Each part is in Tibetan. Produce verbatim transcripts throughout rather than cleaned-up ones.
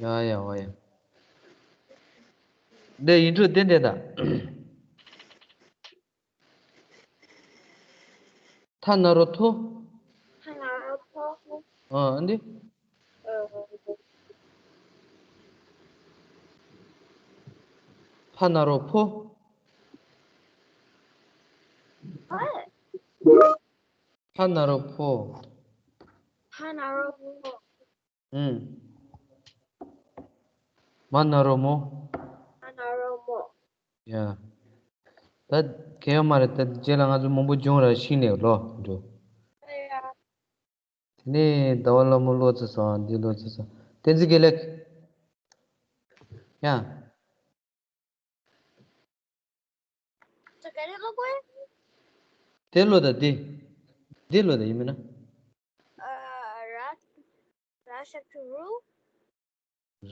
ཡ་ཡ་འོ་ཡ། འདི་ཡིན་འགྲོ་བདེན་བདེན་ད། ཐ་ན་རོ་ཐོ། ཐ་ན་རོ་ཐོ། ཨ་འདི། ཨ། ཕ་ན་རོ་ཕོ། ཨ། ཕ་ན་རོ་ཕོ། ཕ་ན་རོ་ཕོ། ཨུམ། མ་ན་རོ་མོ། མ་ན་རོ་མོ། ཡ། ད་གལ་ཡོད་མ་རེད། ད་རྗེས་ལ་ང་ཚོ་མང་པོ་སྦྱོང་ར་ཤིང་ནས་ལོ་འགྲོ། ཨེ་ཡ། དེ་ནས་ཟླ་བ་ལྷ་མོ་ལོ་ཙི་སོང་། འདི་ལོ་ཙི་སོང་། བསྟན་འཛིན་དགེ་ལེགས། ཡ། ད་ག་རེ་ཀློག་དགོས། དེ་ཀློག་དང་འདི། འདི་ཀློག་དང་ཡིན་མིན་ན། ཨ། ར། ར་ཞབས་ཀྱུ་རུ།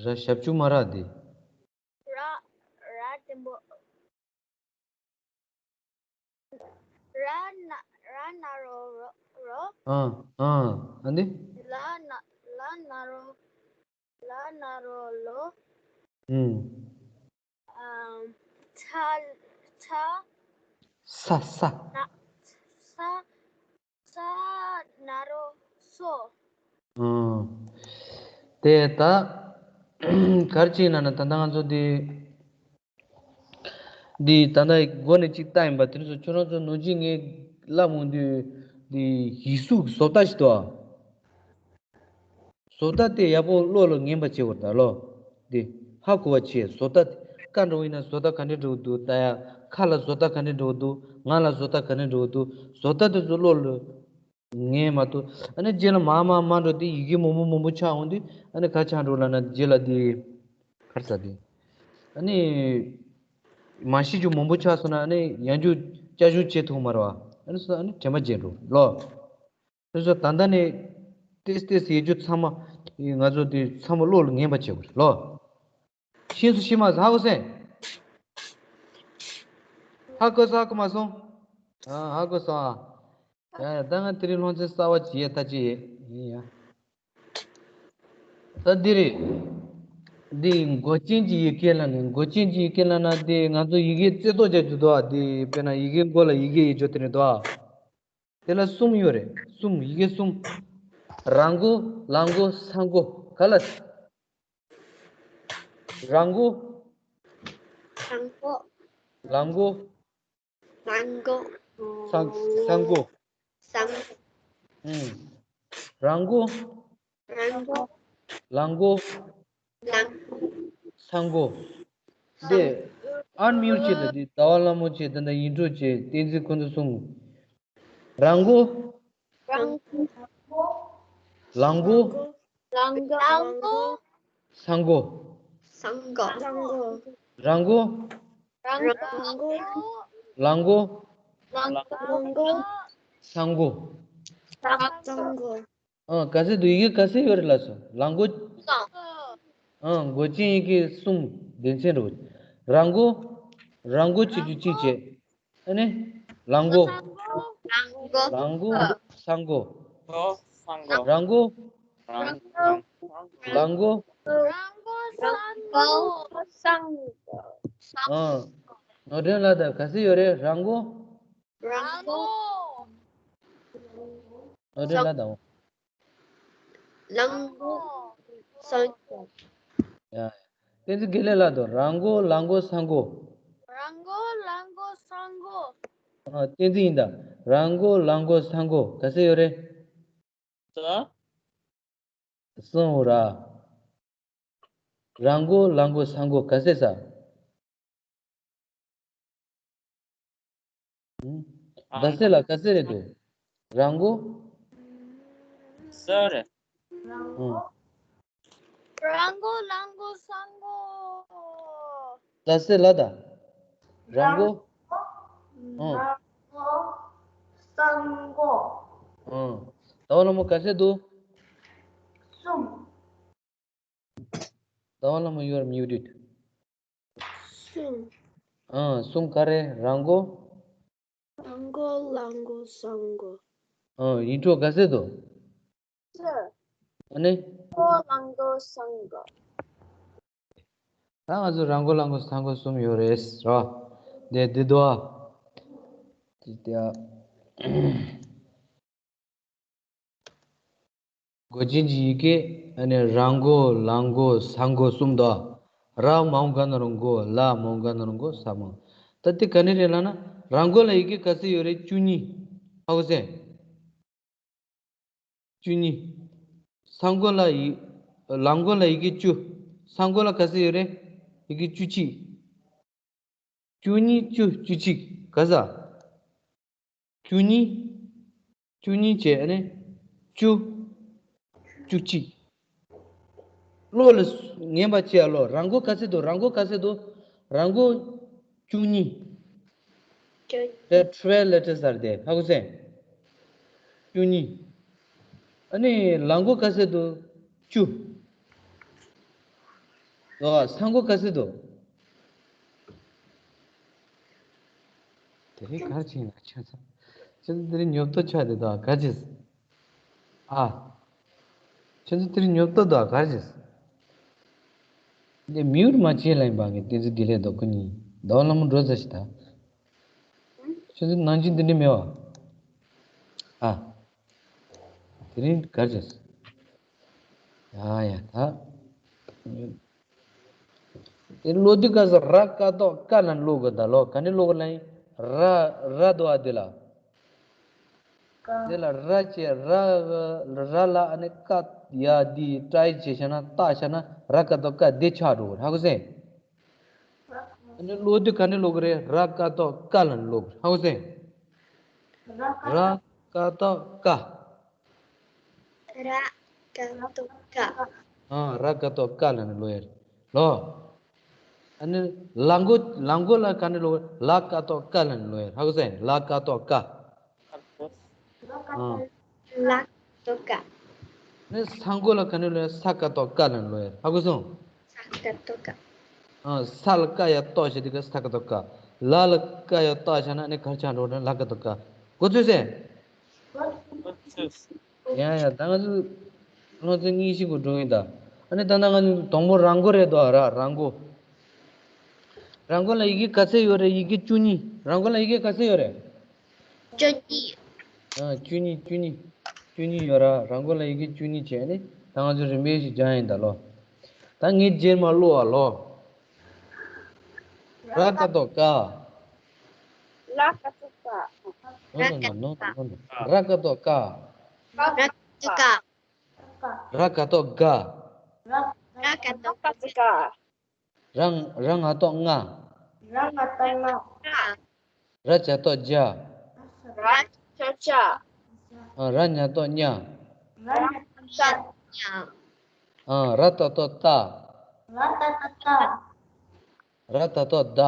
ར་ཞབས་ཀྱུ་མ་ར་འདི། ར། ར་ལྡེམ་པོ། ར་ན། ར་ན་རོ་རོ་རོ། ཨ། ཨ། ཨ་འདི། ལ་ན། ལ་ན་རོ། ལ་ན་རོ་ལོ། ཨུམ། ཨམ། ཚ། ཚ། ས། ས། ན། ས། ས་ན་རོ་སོ། ཨུམ། དེ་ད་ག་རེ་བྱས་ན་ན། ད་ལྟ་ང་ཚོ་འདི། འདི་ད་ལྟ་མགོ་ནས་གཅིག་བལྟས་ཡིན་པ། དེ་ཚོ་ཁྱོད་རང་ཚོ་ནོར་གྱིས་ངས་ལབ་འོང་དུས་འདི་ཡིག་གཟུགས་བཟོ་ལྟ་ཞིག་འདུག་ཨ། བཟོ་ལྟ་དེ་ཡག་པོ་བློ་ལ་ངེས་པ་བྱེད་དགོས་ད་ལོ། འདི་ཧ་གོ་བ་བྱེད། བཟོ་ལྟ་དེ་ཀ་འདྲ་བོ་ཡིན་ན་བཟོ་ལྟ་ག་འདྲ་འདྲ་བོ་འདུག་ད་ཡ་ཁ་ལ་བཟོ་ལྟ་ག་འདྲ་འདྲ་བོ་འདུག་ང་ལ་བཟོ་ལྟ་ག་འདྲ་འདྲ་བོ་འདུག་བཟོ་ལྟ་དེ་ཚོ་བློ་ལ་ངེས་མ་གཏོགས། ཨ་ནི་རྗེས་ལ་མར་མར་མར་འགྲོ་དུས་ཡི་གེ་མང་པོ་མང་པོ་ཆགས་འོང་དུས། ཨ་ནི་ག་ཆགས་འགྲོ་ལབ་ན་རྗེས་ལ་འདི་ག་རེ་ཟེར་དེ། ཨ་ནི་མ་ཤེས་རྒྱུ་མང་པོ་ཆགས་སོང་ན་ཨ་ནི་ཡང་བསྐྱར་བསྐྱར་སྦྱོང་བྱེད་ཐུབ་མ་རེད་བ། ཨ་ནི་སོ་ཨ་ནི་དྲན་པ་བརྗེད་འགྲོ་ལོ། དེ་ཚོ་ད་ལྟ་ནས་ཏེས་ཏེས་ཡེ་རྒྱུ་ཚང་མ་ང་ཚོ་དེ་ཚང་མ་བློ་ལ་ངེས་པ་བྱེད་དགོས་རེད་ལོ། ཤེས་སུ་ཤེས་མ་ཧ་གོ་སེ། ཧ་གོ་སོང་། ཧ་གོ་མ་སོང་། ཨ། ཧ་གོ་སོང་ཨ། ཡ་ཡ། ད་ང་དེ་རིང་སློབ་ཚན་གསར་བ་ཅིག་ཡས་ད་ཅི་ཡས་ཡིན་ཡ། ད་འདི་རེད། འདི་མགོ་ཅན་གྱི་ཡི་གེ་ལབ་ནས། མགོ་ཅན་གྱི་ཡི་གེ་ལབ་ན་འདི་ང་ཚོ་ཡི་གེ་རྩེ་ཏོག་རྒྱག་རྒྱུ་འདུག་ཨ། འདི་དཔེར་ན་ཡི་གེ་མགོ་ལ་ཡི་གེ་ཡེ་རྒྱུ་དེ་རེད་འདུག་ཨ། དེ་ལ་གསུམ་ཡོད་རེད། གསུམ། ཡི་གེ་གསུམ། ར་མགོ། ལ་མགོ། ས་མགོ། ག་ལ། ར་མགོ། ར་མགོ། ལ་མགོ། ལ་མགོ། ས། ས་མགོ། ས་མགོ། ཨུམ། ར་མགོ། ར་མགོ། ལ་མགོ། ལ་མགོ། ས་མགོ། འདི་ཨན་མིའུཊ་བྱེད་དང་། འདི་ཟླ་བ་ལྷ་མོ་བྱེད་དང་། ད་ཡིན་འགྲོ་བྱེད། བསྟན་འཛིན་ཁོང་ཚོ་གསུམ། ར་མགོ། ར་མགོ། ལ་མགོ། ལ་མགོ། ལ་མགོ། ས་མགོ། ས་མགོ། ར་མགོ། ར་མགོ། ལ་མགོ། ལ་མགོ། ས་མགོ། ས་མགོ། ཨ། ག་ཚད་འདུག་ཡི་གེ་ག་ཚད་ཡོད་རེད་ལགས་སོ། ལ་མགོ། ཨ། མགོ་ཅན་ཡི་གེ་གསུམ་སྡེ་ཚན་རེད། ར་མགོ། ར་མགོ་བྱེད་རྒྱུ་གཅིག་བྱས། ཨ་ནི། ལ་མགོ། ལ་མགོ། ལ་མགོ། ས་མགོ། ས་མགོ། ར་མགོ། ར་མགོ། ལ་མགོ། ར་མགོ། ས་མགོ། ས་མགོ། ཨ། ནོར་སྒྲོན་ལགས་ད་ག་ཚད་ཡོད་རེད། ར་མགོ། ར་མགོ། ནོར་སྒྲོན་ལགས་ད། ལ་མགོ། ས་མགོ། ཡ། བསྟན་འཛིན་དགེ་ལེགས་ལགས་དང་། ར་མགོ། ལ་མགོ། ས་མགོ། ར་མགོ། ལ་མགོ། ས་མགོ། ཨ། བསྟན་འཛིན་ཡིན་ད། ར་མགོ། ལ་མགོ། ས་མགོ། ག་ཚད་ཡོད་རེད། ས། གསུམ་ར། ར་མགོ། ལ་མགོ། ས་མགོ། ག་ཚད་ས། ཨ། ཟླ་ཚེས་ལགས་ག་ཚད་རེད་འདུག་ར་མགོ། ས་རེད། ཨང་། ར་མགོ། ལ་མགོ། ས་མགོ། ཟླ་ཚེས་ལགས་ད། ར་མགོ། ཨང་། ར་མགོ། ས་མགོ། ཨང་། ཟླ་བ་ལྷ་མོ་ག་ཚད་འདུག་གསུམ། ཟླ་བ་ལྷ་མོ། you are muted. གསུམ། ཨང་། གསུམ་ག་རེ། ར་མགོ། ར་མགོ། ལ་མགོ། ས་མགོ། ཨང་། ཡིན་འགྲོ། ག་ཚད་འདུག་གསུམ། ཨ་ནི། ར་མགོ། ལ་མགོ། ས་མགོ། ད་ང་ཚོ་ར་མགོ་ལ་མགོ་ས་མགོ་གསུམ་ཡོད་རེད་རོ། དེ་འདི་དོ། དེ་དེ་ཨ། མགོ་ཅན་གྱི་ཡི་གེ་ཨ་ནི་ར་མགོ་ལ་མགོ་ས་མགོ་གསུམ་དོ། ར་མ་འོང་ག་ན་རུ་མགོ། ལ་མ་འོང་ག་ན་རུ་མགོ། ས་མ་འོང་། ད་དེ་ག་ནས་རེད་ལབ་ན། ར་མགོ་ལ་ཡི་གེ་ག་ཚོད་ཡོད་རེད། བཅུ་གཉིས། ཧ་གོ་སོང་། བཅུ་གཉིས། ས་མགོ་ལ་ཡི། ལ་མགོ་ལ་ཡི་གེ་བཅུ། ས་མགོ་ལ་ག་ཚོད་ཡོད་རེད། ཡི་གེ་བཅུ་གཅིག། བཅུ་གཉིས། བཅུ། བཅུ་གཅིག། ག་ས། བཅུ་གཉིས། བཅུ་གཉིས་བྱས་ཨ་ནི། བཅུ། བཅུ་གཅིག། ཀློག་ལ་ངན་པ་བྱས་ཨ་ཀློག་ར་མགོ་ག་ཚོད་འདུག་ར་མགོ་ག་ཚོད་འདུག་ར་མགོ་བཅུ་གཉིས། The twelve letters are there. ཧ་གོ་སོང་། བཅུ་གཉིས། ཨ་ནི་ལ་མགོ་ག་ཚོད་འདུག་བཅུ། ཨོ། ས་མགོ་ག་ཚོད་འདུག་དེ་རིང་གར་ཕྱིན་ན་ཆ་ཚང་། ཁྱེད་ཚོ་དེ་རིང་ཉོབ་ཏོ་ཆགས་བསྡད་འདུག་ག་ཅི། ཨ། ཁྱེད་ཚོ་དེ་རིང་ཉོབ་ཏོ་འདུག་ག་ཅི། འདི་མིའུར་མ་བྱེད་ལ་ཡིན་པ་ངས་བསྟན་འཛིན་དགེ་ལེགས་རྡོ་ཀུན་ཡིན། ཟླ་བ་ལྷ་མོ་འགྲོ་ཟེར་ཞིག་ད། ཁྱེད་ཚོ་ནང་ཆེན་འདི་འདྲ་མེད་བ། ཨ། དེ་རིང་གར་བྱས། ཡ་ཡ་ད། དེ་ཀློག་དུས་སྐབས་སུ་ར་ཀ་ཏོག་ཀ་ལ་ཀློག་དགོས་ད་ལོ། ག་ནས་ཀློག་དགོས་ལབ་ཡིན། ར་ར་འདུག་ཨ་དེ་ལ། དེ་ལ་ར་བྱས་ར། ར་ལ་ཨ་ནི་ཀ་ཡ་དེ་ཏྲ་ཡི་བྱས་བྱས་ན་ཏ་བྱས་ན་ར་ཀ་ཏོག་ཀ་དེ་ཆགས་འགྲོ་གི་རེད། ཧ་གོ་སོང་། ཨ་ནི་ཀློག་དུས་ག་ནས་ཀློག་གི་རེད། ར་ཀ་ཏོག་ཀ་ལ་ཀློག་གི་རེད། ཧ་གོ་སོང་། ར་ཀ་ཏོག་ཀ། ར་ཀ་ཏོག་ཀ། ཨ། ར་ཀ་ཏོག་ཀ་ལ་ནི་ཀློག་ཡ་རེད་ལོ། ཨ་ནི་ལ་མགོ། ལ་མགོ་ལ་ག་ནས་ཀློག་ལ་ཀ་ཏོག་ཀ་ལ་ནི་ཀློག་ཡ་རེད། ཧ་གོ་སོང་། ལ་ཀ་ཏོག་ཀ། ཨ། ལ་ཀ་ཏོག་ཀ། ནི་ས་མགོ་ལ་ག་ནས་ཀློག་ཡ། ས་ཀ་ཏོག་ཀ་ལ་ནི་ཀློག་ཡ་རེད། ཧ་གོ་སོང་། ས་ཀ་ཏོག་ཀ། ཨ། ས་ལ་ཀ་ཡ་ཏོག་བྱས་དུས་ཀ་ས་ཀ་ཏོག་ཀ། ལ་ལ་ཀ་ཡ་ཏོག་བྱས་ན་ནི་གར་ཆགས་འགྲོ་ན་ལ་ཀ་ཏོག་ཀ། གོ་ཚོད་སེ། ཡ་ཡ་ད་ང་ཚོ་སློབ་ཚན་གཉིས་བཞི་གོ་འགྲོ་ཡིན་ད། ཨ་ནི་ད་ལྟ་ང་ཚོ་དང་པོ་ར་མགོ་རེད་དོ། ར་ར་མགོ། ར་མགོ་ལ་ཡི་གེ་ག་ཚོད་ཡོད་རེད། ཡི་གེ་བཅུ་གཉིས། ར་མགོ་ལ་ཡི་གེ་ག་ཚོད་ཡོད་རེད། བཅུ་གཉིས། ཨ། བཅུ་གཉིས། བཅུ་གཉིས། བཅུ་གཉིས་ཡོད་ར། ར་མགོ་ལ་ཡི་གེ་བཅུ་གཉིས་བྱས་ནི་ད་ང་ཚོ་རིམ་པས་ཤིག་སྦྱང་ཡིན་ད་ལོ། ད་ངས་རྗེས་མ་ཀློག་ཨ་ལོ། ར་ཀ་ཏོག་ཀ། ལ་ཀ་ཏོག་ཀ། ནོ་ནོ་ནོ་ནོ་ནོ་ནོ། ར་ཀ་ཏོག་ཀ། ར་ཀ་ཏོག་ཀ། ར་ཀ་ཏོག་ཀ། ར་ཀ་ཏོག་ཀ། ར། ར་ང་ཏོག་རྔ། ར་ང་ཏོག་རྔ། ར་ཇ་ཏོག་རྗ། ར་ཇ་ཏོག་རྗ། ཨ། ར་ཉ་ཏོག་རྙ། ར་ཉ་ཏོག་རྙ། ཨ། ར་ཏ་ཏོག་རྟ། ར་ཏ་ཏོག་རྟ། ར་ཏ་ཏོག་རྡ།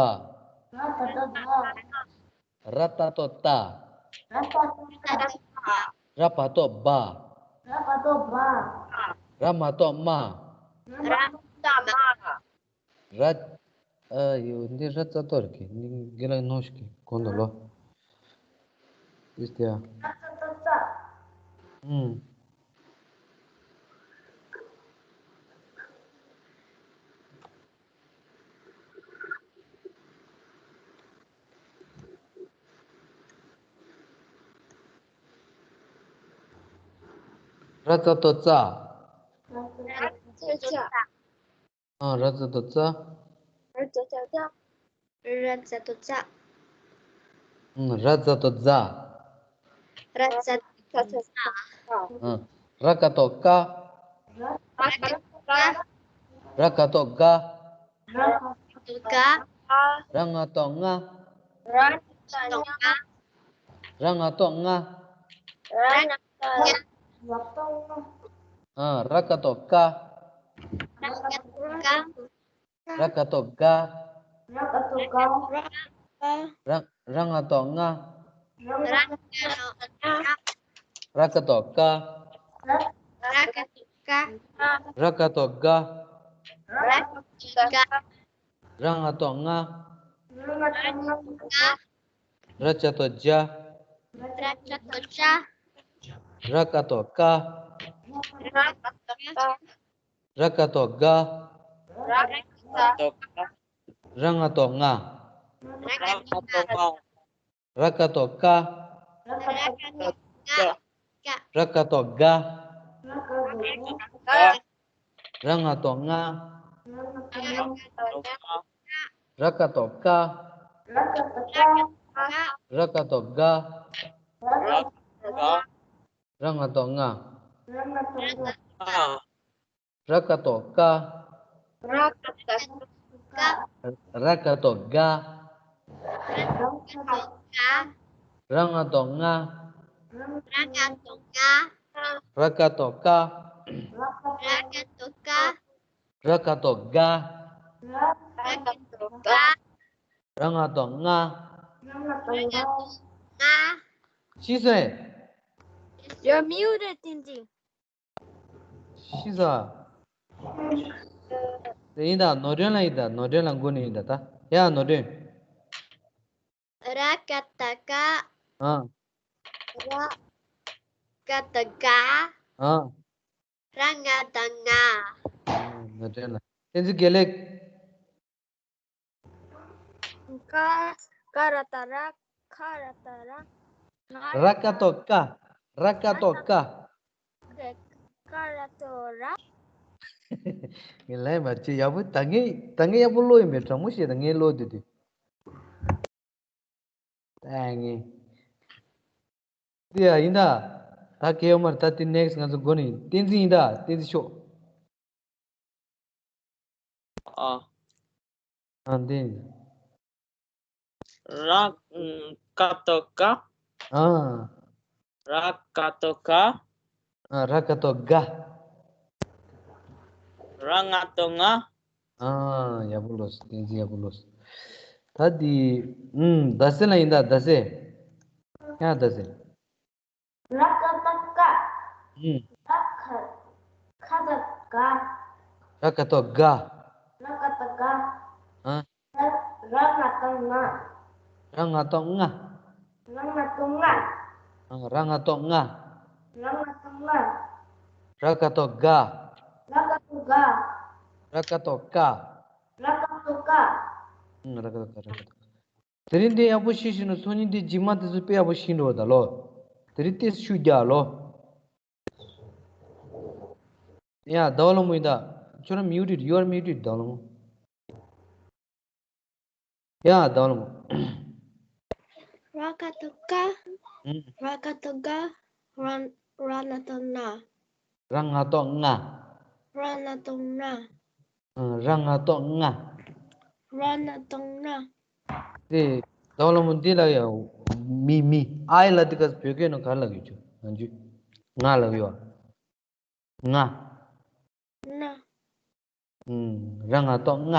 ར་ཏ་ཏོག་རྟ། ར་ཏ་ཏོག་རྟ། ར་བ་ཏོག་རྦ། ར་བ་ཏོག་རྦ། ར་མ་ཏོག་རྨ། ར་མ་ཏོག་རྨ། ར། ཨ་ཡོ། འདི་ར་ཙ་ཏོག་རེད་ཀི། འདི་དགེ་ལགས་ནོ་ཞིག་གི་གོང་དུ་ལོ། ཨིས་ཏེ་ཡ། ར་ཙ་ཏོག་ཙ། ཨུམ། ར་ཙ་ཏོག་ཙ། ར་ཙ་ཏོག་ཙ། ཨ། ར་ཙ་ཏོག་ཙ། ར་ཙ་ཏོག་ཙ། ར་ཙ་ཏོག་ཙ། ཨུམ། ར་ཙ་ཏོག་ཙ། ར་ཙ་ཏོག་ཙ། ཨ། ར་ཀ་ཏོག་ཀ། ར་ཀ་ཏོག་ཀ། ར་ཀ་ཏོག་ཀ། ར་ང་ཏོག་རྔ། ར་ང་ཏོག་རྔ། ར་ང་ཏོག་རྔ། ར་ང་ཏོག་རྔ། ཨ། ར་ཀ་ཏོག་ཀ། ར་ཀ་ཏོག་ཀ། ར་ཀ་ཏོག་རྒ། ར་ཀ་ཏོག་རྒ། ར། ར་ང་ཏོག་རྔ། ར་ང་ཏོག་རྔ། ར་ཀ་ཏོག་རྐ། ར་ཀ་ཏོག་རྐ། ར་ཀ་ཏོག་རྒ། ར་ཀ་ཏོག་རྒ། ར་ང་ཏོག་རྔ། ར་ང་ཏོག་རྔ། ར་ཇ་ཏོག་རྗ། ར་ཇ་ཏོག་རྗ། ར་ཀ་ཏོག་རྐ། ར་ཀ་ཏོག་རྐ། ར་ཀ་ཏོག་རྒ། ར་ཀ་ཏོག་རྒ། ཏོ་ཀ། ར་ང་ཏོ་ང་། ར་ང་ཏོ་ང་། ར་ཀ་ཏོ་ཀ། ར་ཀ་ཏོ་ཀ། ར་ཀ་ཏོ་ག། ར་ང་ཏོ་ང་། ར་ཀ་ཏོ་ཀ། ར་ཀ་ཏོ་ག། ར་ང་ཏོ་ང་། ར་ཀ་ཏོ་ཀ། ར་ཀ་ཏོ་ཀ། ར་ཀ་ཏོ་ག། ར་ང་ཏོ་ང་། ར་ཀ་ཏོ་ཀ། ར་ཀ་ཏོ་ག། ར་ང་ཏོ་ང་། ཤེས་སོང་ངས། You're muted, Tintin. ཤེས་སོང་། དེ་ཡིན་ད། ནོར་སྒྲོན་ལ་ཡིན་ད། ནོར་སྒྲོན་ལ་མགོ་ནས་ཡིན་ད། ད་ཡ་ནོར་སྒྲོན། ར་ཀ་ཏ་ཀ། ཨ། ར་ཀ་ཏ་ག། ཨ། ར་ང་ཏ་ང་། ཨ། ནོར་སྒྲོན་ལ། བསྟན་འཛིན་དགེ་ལེགས། ཀ། ཀ་ར་ཏ་ར། ཁ་ར་ཏ་ར། ང་ར་ཀ་ཏོ་ཀ། ར་ཀ་ཏོ་ཀ། ཀ་ར་ཏོ་ར། ངས་ལན་མ་བྱེད། ཡག་པོ། ད་ངས་ད་ངས་ཡག་པོ་ཀློག་ཡིན་པས། དྲང་མོ་བཤད། ད་ངས་ཀློག་དུས་དུས། ད་ངས། འདི་ཡ་ཡིན་ད། ད་གལ་ཡོད་མ་རེད། ད་དེ་next ང་ཚོ་འགོ་ནས་ཡིན། བསྟན་འཛིན་ཡིན་ད། བསྟན་འཛིན་ཤོག་ཨ། ཨ་འདི། ར་ཀ་ཏོ་ཀ། ཨ། ར་ཀ་ཏོ་ཀ། ཨ། ར་ཀ་ཏོ་ག། ར་ང་ཏོ་ང་། ཨ། ཡག་པོ་ཀློག་སོང་། བསྟན་འཛིན་ཡག་པོ་ཀློག་སོང་། ད་འདི། ཨུམ། ཟླ་ཟེར་ལ་ཡིན་ད། ཟླ་ཟེར། ཡ་ཟླ་ཟེར། ར་ཀ་ཏ་ཀ། ཨུམ། ར་ཁ། ཁ་ཏ་ཀ། ར་ཀ་ཏོ་ག། ར་ཀ་ཏོ་ག། ཨ། ར། ར་ང་ཏོ་ང་། ར་ང་ཏོ་ང་། ར་ང་ཏོ་ང་། ཨ། ར་ང་ཏོ་ང་། ར་ང་ཏོ་ང་། ར་ཀ་ཏོ་ག། ར་ཀ་ཏོ་ག། ར་ཀ་ཏོ་ཀ། ར་ཀ་ཏོ་ཀ། ཨུམ། ར་ཀ་ཏོ་ག། ར་ཀ་ཏོ་ག། དེ་རིང་འདི་ཡག་པོ་ཤེས་ཤེས་ན། སང་ཉིན་འདི་རྗེས་མ་དེ་ཚོ་དཔེ་ཡག་པོ་ཤེས་འགྲོ་བ་ད་ལོ། དེ་རིང་ཏོག་ཙམ་ཤུགས་རྒྱག་ལོ། ཡ་ཟླ་བ་ལྷ་མོ་ཡིན་ད། ཁྱོད་རང་muted། you are muted ཟླ་བ་ལྷ་མོ། ཡ་ཟླ་བ་ལྷ་མོ། ར་ཀ་ཏོ་ཀ། ཨུམ། ར་ཀ་ཏོ་ག། ར། ར་ང་ཏོ་ང་། ར་ང་ཏོ་ང་། ར་ང་ཏོ་ང་། ཨ། ར་ང་ཏོ་ང་། ར་ང་ཏོ་ང་། དེ་ཟླ་བ་ལྷ་མོ། འདི་ལ་ཡ་མི། མི། ཨའི་ལ་དེ་ག་བོད་སྐད་ནང་ག་རེ་ལབ་ཡོད་ཀྱི། ང་ཚོས་ང་ལབ་ཡོད། ང་། ང་། ཨུམ། ར་ང་ཏོ་ང་།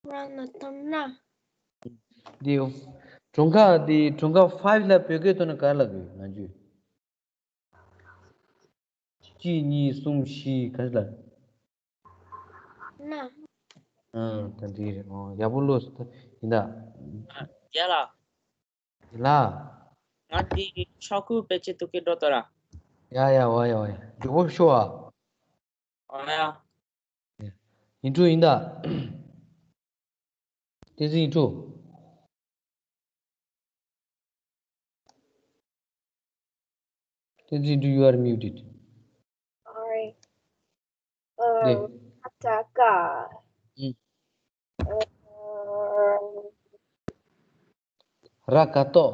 ར་ང་ཏོ་ང་། འདི་གྲངས་ཀ། འདི་གྲངས་ཀ་ཕའིབ་ལ་བོད་སྐད་ཐོག་ནས་ག་རེ་ལབ་ཡོད། ང་ཚོས། གཅིག་གཉིས། གསུམ། བཞི། ག་རེ་ལབ། ལྔ། ཨང་། ད་འདི་རེད། ཨོ། ཡག་པོ་ཀློག་སོང་། ད་ཡིན་ད། རྒན་ལགས། རྒན་ལགས། ང་འདི་ཤོག་གུ་བེད་སྤྱོད་ཐུབ་ཀྱི་འགྲོ་ཐུབ་ར། ཡ་ཡ། འོ་ཡ་འོ་ཡ། མགྱོགས་པོ་ཤོག་ཨ། ཨ་ཡ། ཡིན་འགྲོ་ཡིན་ད། བསྟན་འཛིན་ཡིན་འགྲོ། བསྟན་འཛིན། you are muted. Sorry. ཨ། ར་ཀ་ཏོ་ག། ཨུ། ཨ། ར་ཀ་ཏོ།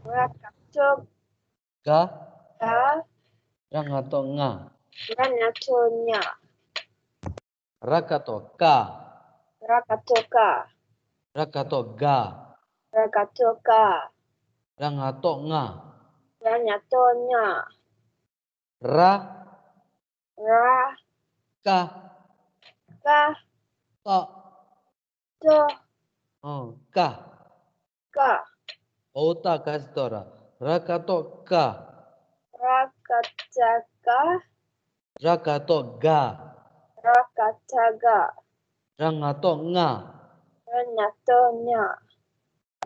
ར་ཀ་ཏོ་ག། ག། ར་ང་ཏོ་ང་། ར་ང་ཏོ་ང་། ར་ཀ་ཏོ་ཀ། ར་ཀ་ཏོ་ཀ། ར་ཀ་ཏོ་ག། ར་ཀ་ཏོ་ག། ར་ང་ཏོ་ང་། ར་ང་ཏོ་ང་། ར། ར། ཀ། ཀ། ཏོ། ཏོ། ཨང་། ཀ། ཀ། འོ། ད་ག་ཟེར་ཏོ་ར། ར་ཀ་ཏོ་ཀ། ར་ཀ་ཏོ་ཀ། ར་ཀ་ཏོ་ག། ར་ཀ་ཏོ་ག། ར་ང་ཏོ་ང་། ར་ང་ཏོ་ང་།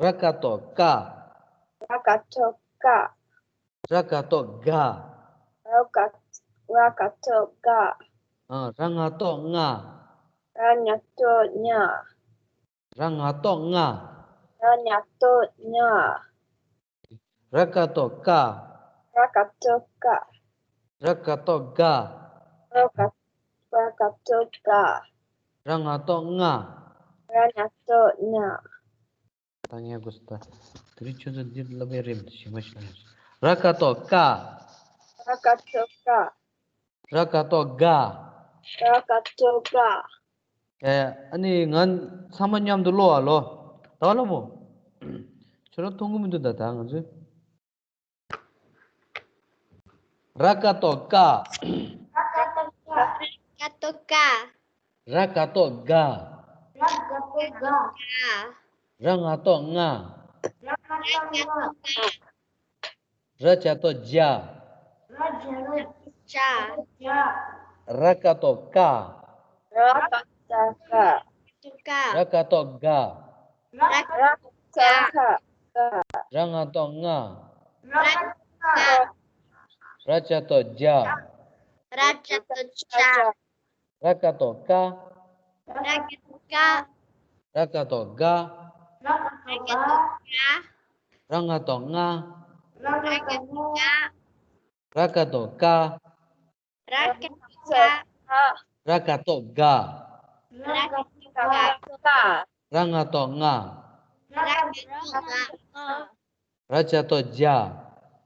ར་ཀ་ཏོ་ཀ། ར་ཀ་ཏོ་ཀ། ར་ཀ་ཏོ་ག། ར་ཀ། ར་ཀ་ཏོ་ག། ཨང་། ར་ང་ཏོ་ང་། ར་ཉ་ཏོ་ཉ། ར་ང་ཏོ་ང་། ར་ཉ་ཏོ་ཉ། ར་ཀ་ཏོ་ཀ། ར་ཀ་ཏོ་ཀ། ར་ཀ་ཏོ་ག། ར་ཀ་ར་ཀ་ཏོ་ག། ར་ང་ཏོ་ང་། ར་ཉ་ཏོ་ཉ། ད་ངས་དགོས་སུ་ད། དེ་རིང་ཁྱོད་ཚོ་འདི་ལབ་ཡ་རེད་མི་འདུག་ཞིག་མ་ཞིག་ལ། ར་ཀ་ཏོ་ཀ། ར་ཀ་ཏོ་ཀ། ར་ཀ་ཏོ་ག། ར་ཀ་ཏོ་ག། ཨེ། ཨ་ནི་ང་ཚང་མ་མཉམ་དུ་ཀློག་ཨ་ལོ། ད་བ་ལ་མོ། ཁྱོད་རང་མཐོང་གི་མི་འདུག་ད་ད་ང་ཚོས། ར་ཀ་ཏོ་ཀ། ར་ཀ་ཏོ་ཀ། ར་ཀ་ཏོ་ག། ར་ཀ་ཏོ་ག། ར་ང་ཏོ་ང་། ར་ང་ཏོ་ང་། ར་ཇ་ཏོ་ཇ། ར་ཇ་ཏོ་ཇ། ར་ཀ་ཏོ་ཀ། ར་ཀ་ཏོ་ཀ། ར་ཀ་ཏོ་ག། ར་ཀ་ཏོ་ག། ར་ང་ཏོ་ང་། ར་ང་ཏོ་ང་། ར་ཇ་ཏོ་ཇ། ར་ཇ་ཏོ་ཇ། ར་ཀ་ཏོ་ཀ། ར་ཀ་ཏོ་ཀ། ར་ཀ་ཏོ་ག། ར་ཀ་ཏོ་ག། ར་ང་ཏོ་ང་། ར་ང་ཏོ་ང་། ར་ཀ་ཏོ་ཀ། ར་ཀ་ཏོ་ཀ། ར་ཀ་ཏོ་ག། ར་ཀ་ཏོ་ག། ར་ང་ཏོ་ང་། ར་ང་ཏོ་ང་། ར་ཇ་ཏོ་ཇ།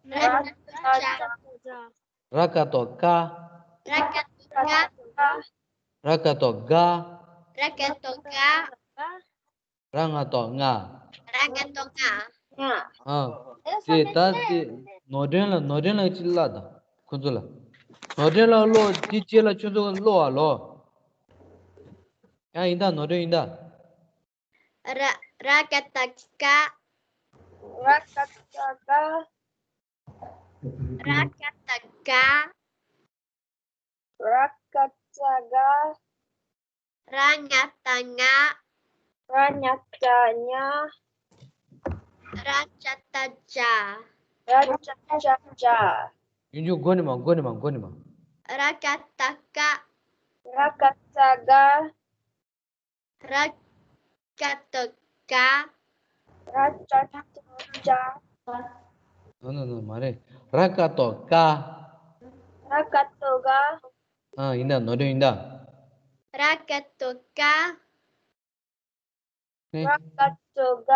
ར་ཇ་ཏོ་ཇ། ར་ཀ་ཏོ་ཀ། ར་ཀ་ཏོ་ཀ། ར་ཀ་ཏོ་ག། ར་ཀ་ཏོ་ག། ར་ང་ཏོ་ང་། ར་ང་ཏོ་ང་། ང་། ཨ། དེ་ད་དེ་ནོར་སྒྲོན་ལ་ནོར་སྒྲོན་ལ་ཅི་ལ་ད། ཁོ་ཚོ་ལ། ནོར་སྒྲོན་ལ་ཀློག་དེ་ཅི་ལ་ཁྱོད་ཚོ་ཀློག་ཨ་ལོ། ཡང་ཡིན་ད་ནོར་སྒྲོན་ཡིན་ད། ར་ར་ཀ་ཏ་ཀ། ར་ཀ་ཏ་ཀ། ར་ཀ་ཏ་ཀ། ར་ཀ་ཏ་ཀ། ར་ཉ་ཏ་ཉ། ར་ཉ་ཏ་ཉ། ར་ཅ་ཏ་ཅ། ར་ཅ་ཏ་ཅ། ཡུན་ཅུང་མགོ་ནས་མ་མགོ་ནས་མ་མགོ་ནས་མ། ར་ཀ་ཏ་ཀ། ར་ཀ་ཏ་ཀ། ར་ཀ་ཏོ་ཀ། ར་ཀ་ཏོ་ཀ། ནོ་ནོ་ནོ་མ་རེད། ར་ཀ་ཏོ་ཀ། ར་ཀ་ཏོ་ཀ། ཨ་ཡིན་ད་ནོར་འཁྲུལ་ཡིན་ད། ར་ཀ་ཏོ་ཀ། ཨེ། ར་ཀ་ཏོ་ཀ།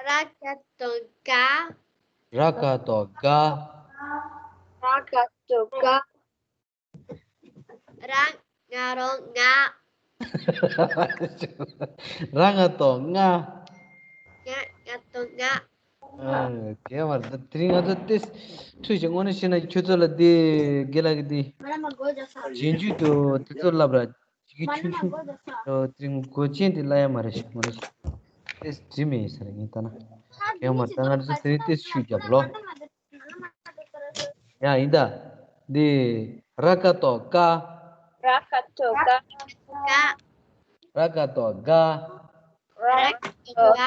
ར་ཀ་ཏོ་ཀ། ར་ཀ་ཏོ་ཀ། ར་ཀ་ཏོ་ཀ། ར་ང་རོ་ང་། ར་ང་ཏོ་ང་། ང་ང་ཏོ་ང་། ཨ། དེ་བར་དུ་དེ་རིང་ང་ཚོ་ཏེ་ཐུགས་ཞེ་དངོས་གནས་བཤད་ན་ཁྱོད་ཚོ་ལ་དེ་དགེ་ལགས་ཀྱི་དེ་རྗེས་འཇུག་ཏུ་དེ་ཚོ་བསླབ་ར་ཅིག་ཆུང་ཆུང་དེ་རིང་མགོ་ཅན་དེ་བསླབ་ཡ་མ་རེད་ཤག་མ་རེད་ཤག་ཏེ་དྲི་མེད་ས་རེད་ངས་ལྟ་ན། དེ་མ་ད་ང་ཚོ་དེ་རིང་ཏེ་ཤུགས་རྒྱབ་ལོ། ཡ་ཡིན་ད། འདི། ར་ཀ་ཏོ་ཀ། ར་ཀ་ཏོ་ཀ། ར་ཀ་ཏོ་ག། ར་ཀ་ཏོ་ག།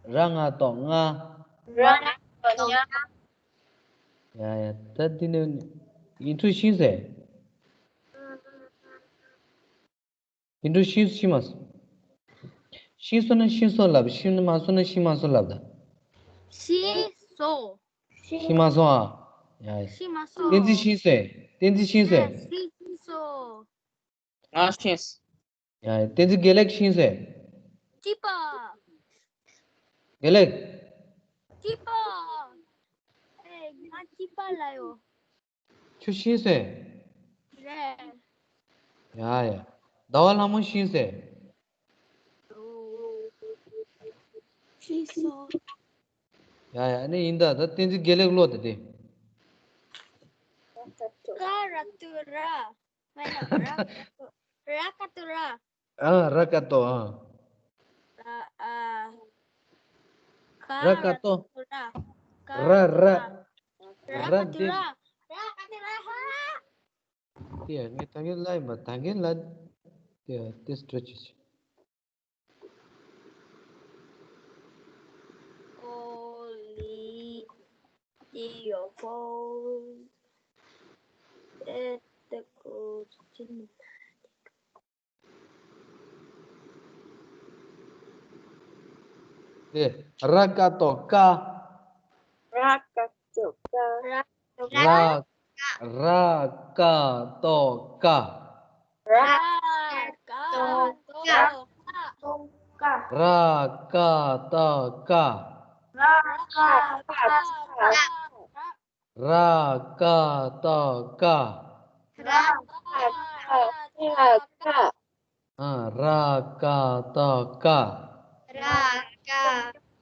ར་ང་ཏོ་ང་། ར་ང་ཏོ་ང་། ཡ་ཡ་ད་འདི་ནི་ཡིན་ཐུ་ཤིན་ཟེར། ཡིན་འགྲོ་ཤིང་ཤིང་མ་སོ། ཤིང་སོ་ན་ཤིང་སོ་ལབ། ཤིང་མ་སོ་ན་ཤིང་མ་སོ་ལབ་ད། ཤིང་སོ། ཤིང་མ་སོ་ཨ། ཡ་ཡ། ཤིང་མ་སོ། བསྟན་འཛིན་ཤིང་སོ། བསྟན་འཛིན་ཤིང་སོ། ཡ་ཤིང་ཤིང་སོ། ང་ཤིང་། ཡ་ཡ། བསྟན་འཛིན་དགེ་ལེགས་ཤིང་སོ། ཅི་པ། དགེ་ལེགས། ཅི་པ། ཨེ་ང་ཅི་པ་ལ་ཡོ། ཁྱོད་ཤེས་སོང་། རེད། ཡ་ཡ། ཟླ་བ་ལྷ་མོ་ཤེས་སོང་། ཤེས་སོང་། ཡ་ཡ། ཨ་ནི་ཡིན་ད། ད་བསྟན་འཛིན་དགེ་ལེགས་ཀློག་དེ་དེ། ཀ་ར་ཏུ་ར། མ་ཡ། ར་ཀ་ཏུ། ར་ཀ་ཏུ་ར། ཨ། ར་ཀ་ཏོ། ཨ། ཨ། ཨ། ཀ་ར་ཀ་ཏོ། ར། ཀ་ར་ར། ར་ཀ་ཏུ་ར། ར་ཀ་ཏུ་ར་ཧ། དེ་ཡང་ངས་ད་གིན་ལབ་ཡིན་པ། ད་གིན་ལབ། དེ་ཡང་དེ་སྤྲོད་ཅིག་ཀོ་ལི་ཏི་ཡོ་ཀོ་ཨེ་ཏི་ཀོ་ཅི་ནི། དེ་ར་ཀ་ཏོ་ཀ། ར་ཀ་ཏོ་ཀ། ར་ར་ཀ་ཏོ་ཀ། ར་ཀ་ཏོ་ཀ། ར་ཀ་ཏོ་ཀ། ར་ཀ་ཏོ་ཀ། ར་ཀ་ཏོ་ཀ། ར་ཀ་ཏོ་ཀ། ཨ། ར་ཀ་ཏོ་ཀ། ར་ཀ་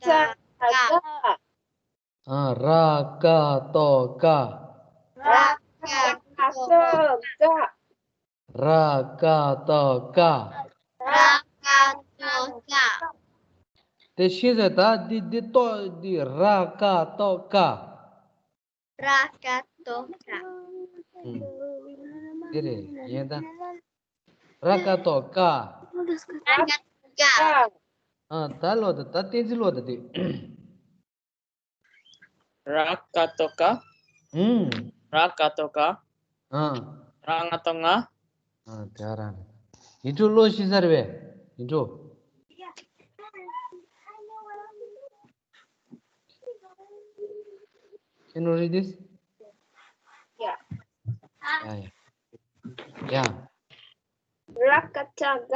ཏོ་ཀ། ཨ། ར་ཀ་ཏོ་ཀ། ར་ཀ་ཏོ་ཀ། ར་ཀ་ཏོ་ཀ། ར་ཀ་ཏོ་ཀ། དེ་ཤེས་ཟེར་ད། འདི་འདི་ཏོ་འདི་ར་ཀ་ཏོ་ཀ། ར་ཀ་ཏོ་ཀ། ཨུམ། འདི་རེད་ཡིན་ད། ར་ཀ་ཏོ་ཀ། ར་ཀ་ཏོ་ཀ། ཨ། ད་ལོ་ད་ད་བསྟན་འཛིན་ལོ་ད་དེ། ར་ཀ་ཏོ་ཀ། ཨུམ། ར་ཀ་ཏོ་ཀ། ཨ། ར་ང་ཏོ་ང་། ཨ། དེ་རང་རེད། ཡིན་འགྲོ་ལོ་ཤི་ས་རེད་པས། ཡིན་འགྲོ། Can you read this? Yeah. Yeah, yeah. Yeah. ར་ཀ་ཏོ་ཀ།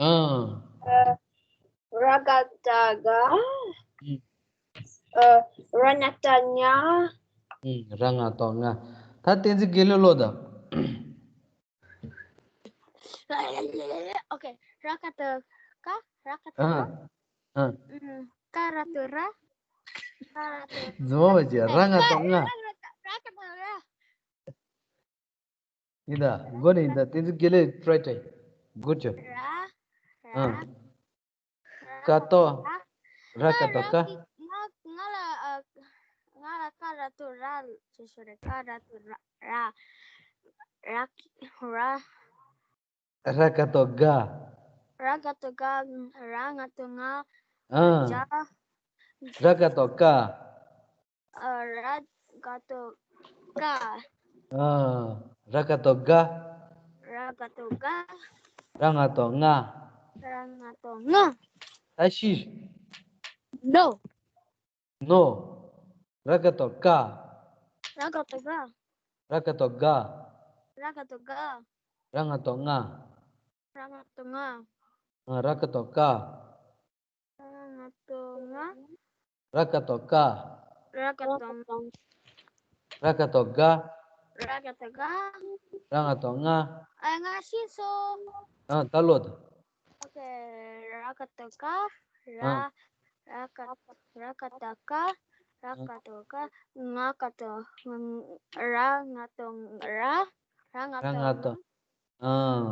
ཨ། ར་ཀ་ཏོ་ཀ། ཨུམ། ཨ། ར་ང་ཏོ་ང་། ཨུམ། ར་ང་ཏོ་ང་། ད་བསྟན་འཛིན་དགེ་ལེགས་ལོ་ད། ཨོ་ཁེ། ར་ཀ་ཏོ་ཀ། ར་ཀ་ཏོ་ཀ། ཨ། ཨ། ཨུམ། ཀ་ར་ཏོ་ར། ཀ་ར་ཏོ་རྫུན་མ་བྱེད། ར་ང་ཏོ་ང་། ར་ཀ་ཏོ་ར། ཡིན་ད། མགོ་ནས་ཡིན་ད། བསྟན་འཛིན་དགེ་ལེགས། Try, try. Good job. ར། ཨ། ར། ཀ་ཏོ། ར་ཀ་ཏོ་ཀ། ང་ང་ལ་ཨ། ང་ལ་ཀ་ར་ཏོ་ར་ཞེས་ཤོད་རེད། ཀ་ར་ཏོ་ར། ར། ར་ཀ་ར། ར་ཀ་ཏོ་ཀ། ར་ཀ་ཏོ་ཀ། ར་ང་ཏོ་ང་། ཨ། ཇ། ར་ཀ་ཏོ་ཀ། ཨ། ར་ཀ་ཏོ་ཀ། ཨ། ར་ཀ་ཏོ་ཀ། ར་ཀ་ཏོ་ཀ། ར་ང་ཏོ་ང་། ར་ང་ཏོ་ང་། ད་ཤི། No. No. ར་ཀ་ཏོ་ཀ། ར་ཀ་ཏོ་ཀ། ར་ཀ་ཏོ་ཀ། ར་ཀ་ཏོ་ཀ། ར་ང་ཏོ་ང་། ར་ང་ཏོ་ང་། ཨ། ར་ཀ་ཏོ་ཀ། ར་ང་ཏོ་ང་། ར་ཀ་ཏོ་ཀ། ར་ཀ་ཏོ། ར་ཀ་ཏོ་ཀ། ར་ཀ་ཏོ་ཀ། ར་ང་ཏོ་ང་། ཨ། ང་ཤི་སོང་། ཨ། ད་ལོ་ད། ཨོ་ཁེ། ར་ཀ་ཏོ་ཀ། ར། ཨ། ར་ཀ། ར་ཀ་ཏོ་ཀ། ར་ཀ་ཏོ་ཀ། ང་ཀ་ཏོ། ར་ང་ཏོ་ར། ར་ང་ཏོ། ར་ང་ཏོ། ཨ།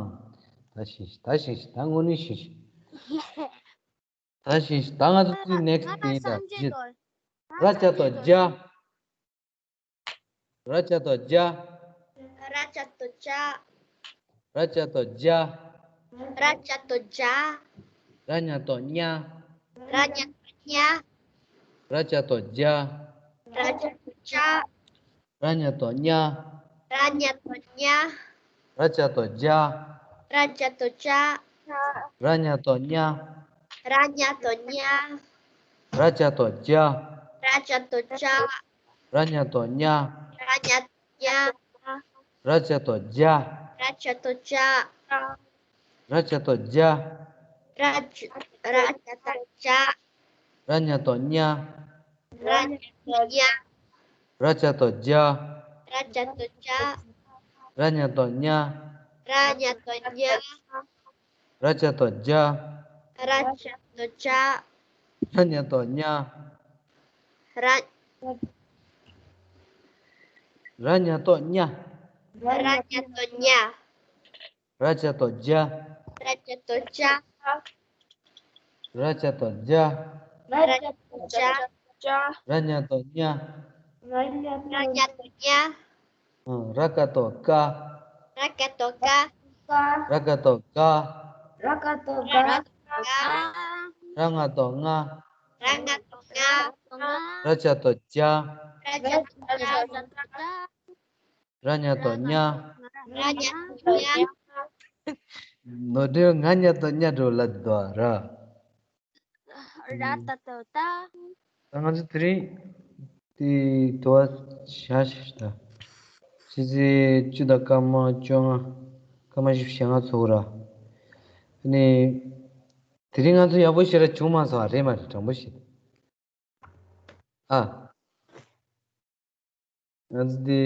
ད་ཤེས་ཤིག་ད་ཤེས་ཤིག་ད་དངོས་གནས་ཤེས་ཤིག་ད་ཤེས་ཤིག་ད་ང་ཚོ་ཚིག་next དེ་ཡིན་ད། ར་ཅ་ཏོ་རྒྱ། ར་ཅ་ཏོ་རྒྱ། ར་ཅ་ཏོ་རྒྱ། ར་ཅ་ཏོ་རྒྱ། ར་ཅ་ཏོ་རྒྱ། ར་ཉ་ཏོ་རྙ། ར་ཉ་ཏོ་རྙ། ར་ཅ་ཏོ་རྒྱ། ར་ཅ་ཏོ་རྒྱ། ར་ཉ་ཏོ་རྙ། ར་ཉ་ཏོ་རྙ། ར་ཅ་ཏོ་རྒྱ། ར་ཅ་ཏོ་རྒྱ། ར་ཉ་ཏོ་རྙ། ར་ཉ་ཏོ་རྙ། ར་ཅ་ཏོ་རྒྱ། ར་ཅ་ཏོ་རྒྱ། ར་ཉ་ཏོ་རྙ། ར་ཉ་ཏོ་རྙ། ར་ཅ་ཏོ་རྒྱ། ར་ཅ་ཏོ་རྒྱ། ར་ཅ་ཏོ་རྒྱ། ར་ཅ། ར་ཅ་ཏོ་རྒྱ། ར་ཉ་ཏོ་རྙ། ར་ཉ་ཏོ་རྙ། ར་ཅ་ཏོ་རྒྱ། ར་ཅ་ཏོ་རྒྱ། ར་ཉ་ཏོ་རྙ། ར་ཉ་ཏོ་རྙ། ར་ཅ་ཏོ་རྒྱ། ར་ཅ་ཏོ་རྒྱ། ར་ཉ་ཏོ་རྙ། ར། ར་ཉ་ཏོ་རྙ། ར་ཉ་ཏོ་རྙ། ར་ཅ་ཏོ་རྒྱ། ར་ཅ་ཏོ་རྒྱ། ར་ཅ་ཏོ་རྒྱ། ར་ཅ་ཏོ་རྒྱ། ར་ཉ་ཏོ་རྙ། ར་ཉ་ཏོ་རྙ། ཨ། ར་ཀ་ཏོ་ཀ། ར་ཀ་ཏོ་ཀ། ར་ཀ་ཏོ་ག། ར་ཀ་ཏོ་ག། ར་ང་ཏོ་ང་། ར་ང་ཏོ་ང་། ར་ཅ་ཏོ་རྒྱ། ར་ཅ་ཏོ་རྒྱ། ར་ཉ་ཏོ་རྙ། ར་ཉ་ཏོ་རྙ། ནོར་འདྲེ་ང་ཉ་ཏོ་རྙ་འགྲོ་ལ་དོ་ར། ར་ཏ་ཏོ་ཏ། ད་ང་ཚོ་དེ་རིང་དེ་དུ་བ་བྱ་ཞིག་ད། ཕྱི་ཚེས་བཅུ་དང་སྐར་མ་བཅོ་ལྔ། སྐར་མ་བཞི་བཅུ་ཞེ་ལྔ་ཚུགས་ར། ཨ་ནི། དེ་རིང་ང་ཚོ་ཡག་པོ་ཞེ་དྲག་བྱུང་མ་སོང་། ཨ། རེད་མ་རེད། དྲང་པོ་བཤད། ཨ། ང་ཚོ་དེ།